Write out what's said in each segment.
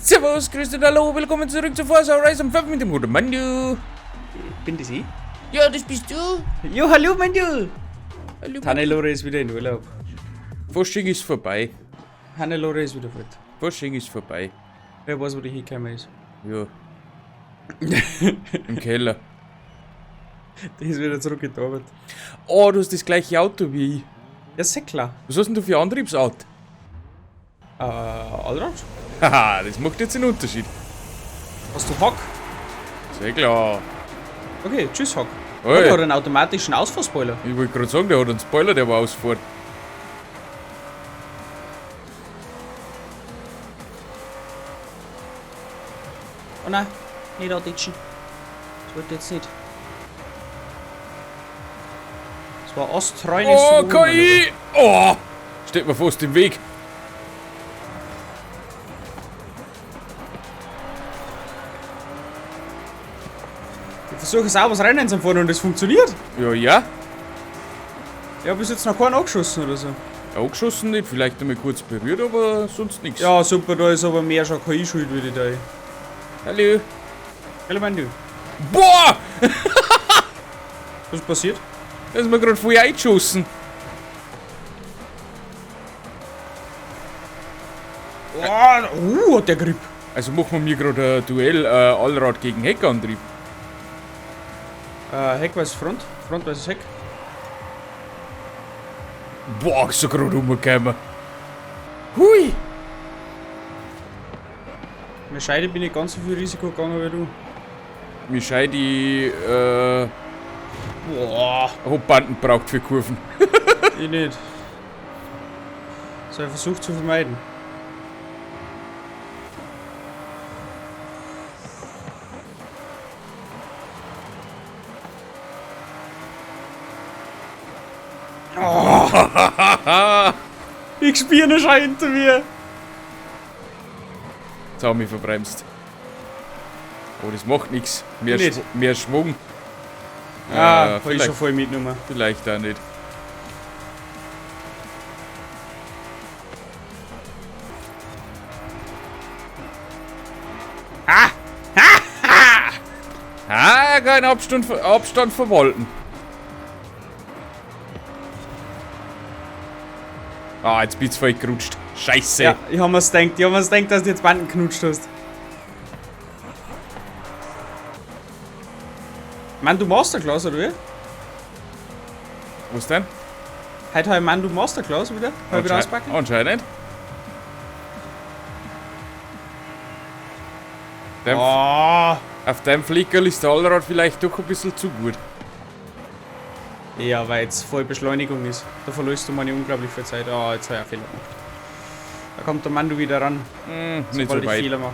Servus, grüß dich, hallo, willkommen zurück zu Forza Horizon 5 mit dem guten Mandu. Bin das ich? Ja, das bist du. Jo, hallo Mandu! Hallo. Hannelore ist wieder in Urlaub. Fasching ist vorbei. Hannelore ist wieder fort. Fasching ist vorbei. Wer weiß, wo die hingekommen ist. Ja. Im Keller. Die ist wieder zurück in die Arbeit. Oh, du hast das gleiche Auto wie ich. Ja, sehr klar. Was hast denn du für Antriebsart? Allrad? Haha, das macht jetzt einen Unterschied. Hast du Hock? Sehr klar. Okay, tschüss Hock. Oi. Der hat einen automatischen Ausfahrspoiler. Ich wollte gerade sagen, der hat einen Spoiler, der war ausfährt. Oh nein, nicht anditschen. Das wollte ich jetzt nicht. Das war astreines Oh, Wohnen, KI! Oh! Steht mir fast im Weg. Ich versuche sauberes Rennen zu fahren und es funktioniert. Ja, ja. Ich habe bis jetzt noch keinen angeschossen oder so. Angeschossen nicht, vielleicht einmal kurz berührt, aber sonst nichts. Ja, super, da ist aber mehr schon KI schuld, würde ich da. Hallo. Hallo, Mandu. Boah! Was ist passiert? Da ist mir gerade voll eingeschossen. Oh, hat der Grip. Also machen wir mir gerade ein Duell Allrad gegen Heckantrieb. Heck versus Front. Front versus Heck. Boah, so gerade rumgekommen. Hui! Mir Scheide bin ich ganz so viel Risiko gegangen wie du. Mir scheint die Boah, hab Banden braucht für Kurven. ich nicht. So, ich versucht zu vermeiden. Oh. Ich spüre schon hinter mir. Jetzt hab ich mich verbremst. Aber das macht nichts. Mehr, Nicht. mehr Schwung. Ah, hab ich vielleicht, schon voll mitgenommen. vielleicht auch nicht. Ah! Ah, kein Abstand verwalten. Ah, jetzt bin's voll gerutscht. Scheiße. Ja, ich hab mir's gedacht, dass du jetzt Banden knutscht hast. Mandu Masterclass, oder wie? Was denn? Heute habe ich Mandu Masterclass wieder. Hab ich wieder auspacken? Anscheinend. Oh. Auf deinem Flickerl ist der Allrad vielleicht doch ein bisschen zu gut. Ja, weil jetzt voll Beschleunigung ist. Da verlierst du meine unglaublich viel Zeit. Ah, jetzt habe ich einen Fehler gemacht. Da kommt der Mandu wieder ran. Nicht so sobald ich weit. Fehler mache.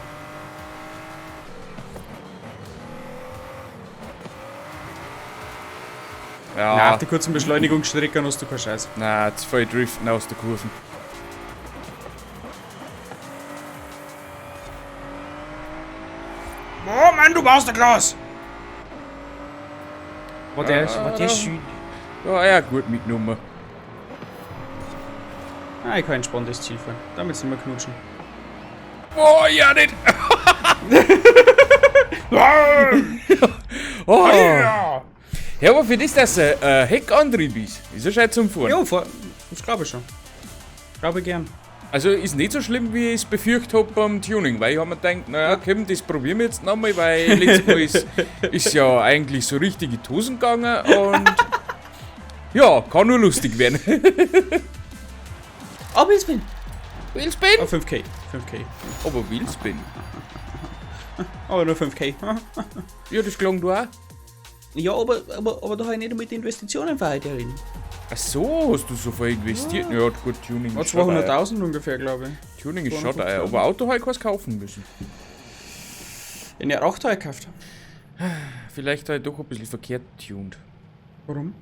Ja. Nach der kurzen Beschleunigungsstrecke hast du keinen Scheiß. Na, zu viel Driften aus der Kurven. Oh Mann, du Masterclass! War der schön. Ja, ja, gut mitgenommen. Ah, ich kann entspannt das Ziel fahren. Damit sind wir knutschen. Oh, ja, nicht! Oh. Ja, aber für das, dass ein Heckantrieb ist, ist er schon zum Fahren. Ja, das glaube ich schon. Glaube ich gern. Also ist nicht so schlimm, wie ich es befürchtet hab beim Tuning, weil ich hab mir gedacht, naja, komm, das probieren wir jetzt nochmal, weil letztes Mal ist ja eigentlich so richtig in die Hosen gegangen und ja, kann nur lustig werden. Oh, Wheelspin! Wheelspin? Oh, 5K. 5K. Aber Wheelspin. Aber nur 5K. Ja, das klang du auch. Ja, aber da habe ich nicht mit Investitionen verhalten. Herin. Ach so, hast du so viel investiert? Ja, gut, Tuning ist schon teuer. 200.000 ungefähr, glaube ich. Tuning ist schon teuer, aber Auto habe ich keins kaufen müssen. In der auch teuer gekauft. Vielleicht habe ich doch ein bisschen verkehrt tuned. Warum?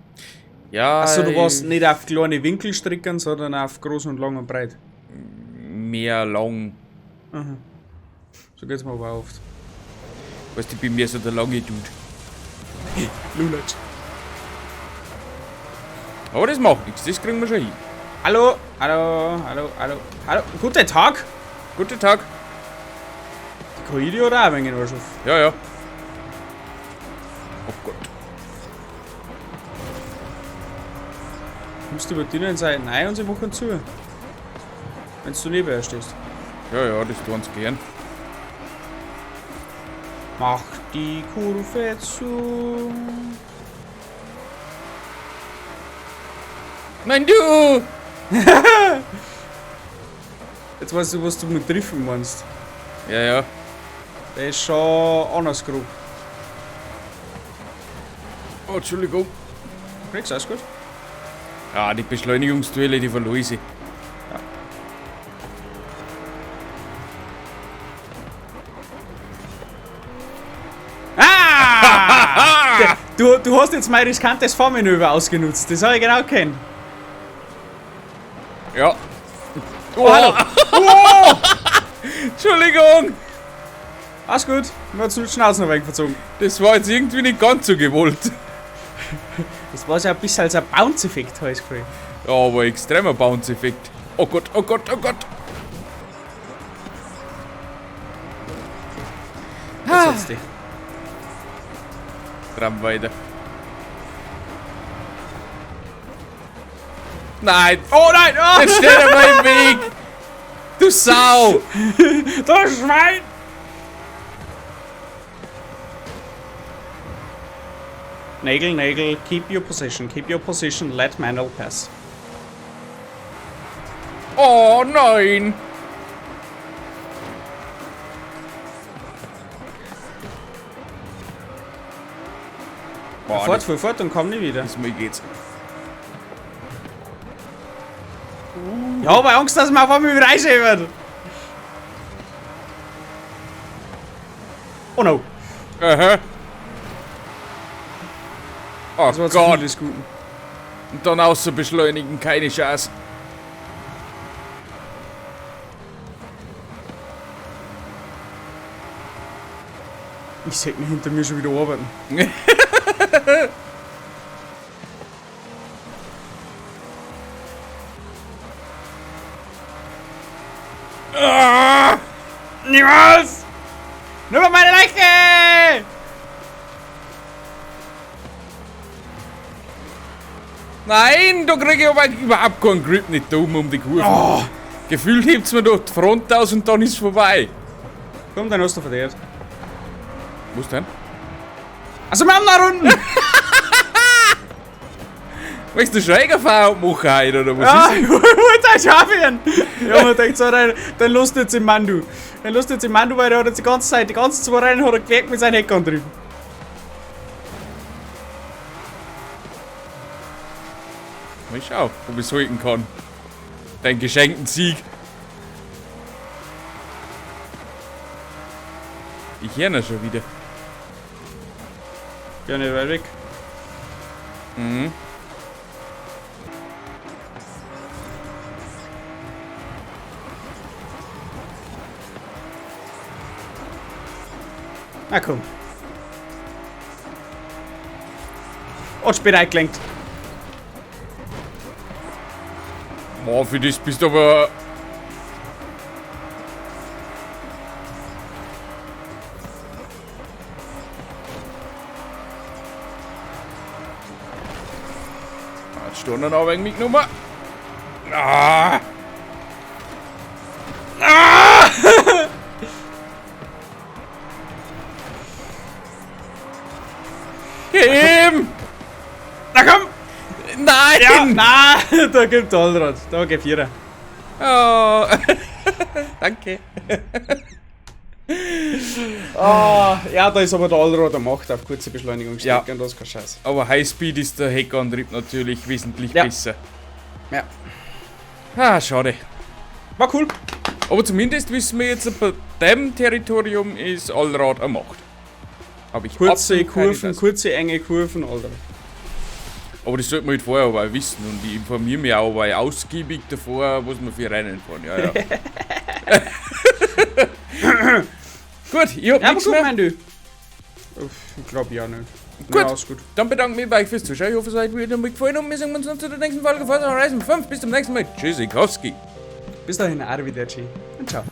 Ja. Achso, du warst nicht auf kleine Winkelstricken, sondern auf groß und lang und breit. Mehr lang. Mhm. So geht's mir aber auch oft. Weißt du, ich bin mehr so der lange Dude. Lulatsch. Aber das macht nichts, das kriegen wir schon hin. Hallo, hallo, hallo, hallo, hallo. Guten Tag. Guten Tag. Die KI, die hat auch ein wenig in Arsch auf. Ja, ja. Oh Gott. Kommst du über die in Seiten rein und sie machen zu. Wenn du neben ihr stehst. Ja, ja, das tun sie gern. Mach die Kurve zu. Nein, du! Jetzt weißt du, was du mit Treffen meinst. Ja, ja. Der ist schon anders grob. Oh, Entschuldigung. Kriegst alles gut? Ja, die Beschleunigungsduelle, die verlor ich. Ja. Ah! Du hast jetzt mein riskantes Fahrmanöver ausgenutzt. Das habe ich genau gekannt. Ja. Oh, hallo. Oh! Entschuldigung! Alles gut. Mir hat's nur die Schnauze noch weggezogen. Das war jetzt irgendwie nicht ganz so gewollt. Das war so ein bisschen als ein Bounce-Effekt, habe ich das Gefühl. Ja, aber extremer Bounce-Effekt. Oh Gott, oh Gott, oh Gott. Jetzt hat's dich. Tram weiter. Nein! Oh nein! Oh. Jetzt steht er mal im Weg! Du Sau! Du Schwein! Nägel, Nägel, keep your position, let Manuel pass. Oh nein! Boah, Fort, fuhr fort und komm nie wieder. Das mal geht's. Ich hab Angst, dass man auf einmal wieder reinschäbert. Oh no. Aha. Oh Das war zu Gott. viel des Guten. Und dann außer beschleunigen, keine Chance. Ich seh mich hinter mir schon wieder arbeiten. Ah! Niemals! Nur über meine Leiche! Nein, da krieg ich aber überhaupt keinen Grip nicht da oben um die Kurve. Oh. Gefühlt hebt's mir doch die Front aus und dann ist vorbei. Komm, dann hast du verdient. Was denn? Also wir haben noch Runden! Möchtest du Schrägerfahrt machen heute, oder was Ja, ist? ich wollte euch haben. Ja, man denkt so, dann lust jetzt im Mandu. Dann lust jetzt im Mandu, weil der hat jetzt die ganze Zeit, die ganzen zwei Rennen hat er gewerkt mit seinem Heckantrieb. Mal schau, ob ich's halten kann. Dein geschenkten Sieg. Ich höre ihn schon wieder. Ja, nicht weit weg. Mhm. Na komm. Und spät eingelenkt. Boah, für das bist du aber... Jetzt stehen wir aber mitgenommen. Ah! Ah! Geh! Na komm! Nein! Ja, nein, da gibt der Allrad. Da geht Vierer. Oh. Danke. Ah, ja, da ist aber der Allrad am Macht auf kurze Beschleunigungsstrecke Ja. und das ist kein Scheiß. Aber Highspeed ist der Heckantrieb natürlich wesentlich Ja. besser. Ja. Ah, schade. War cool. Aber zumindest wissen wir jetzt, bei dem Territorium ist Allrad eine Macht. Hab ich Kurze absolut keine Kurven, Chance. kurze enge Kurven, Alter. Aber das sollte man halt vorher aber auch wissen und ich informiere mich auch aber ausgiebig davor, was wir für Rennen fahren. Ja, ja. Gut, ich hab Ja, aber nichts gut, mehr. mein du. Ich glaub ja nicht. Gut. Ja, ist gut. Dann bedanke ich mich bei euch fürs Zuschauen. Ich hoffe, es hat euch wieder mal gefallen und wir sehen uns noch zu der nächsten Folge von Horizon 5. Bis zum nächsten Mal. Tschüssikowski. Bis dahin, arrivederci und ciao.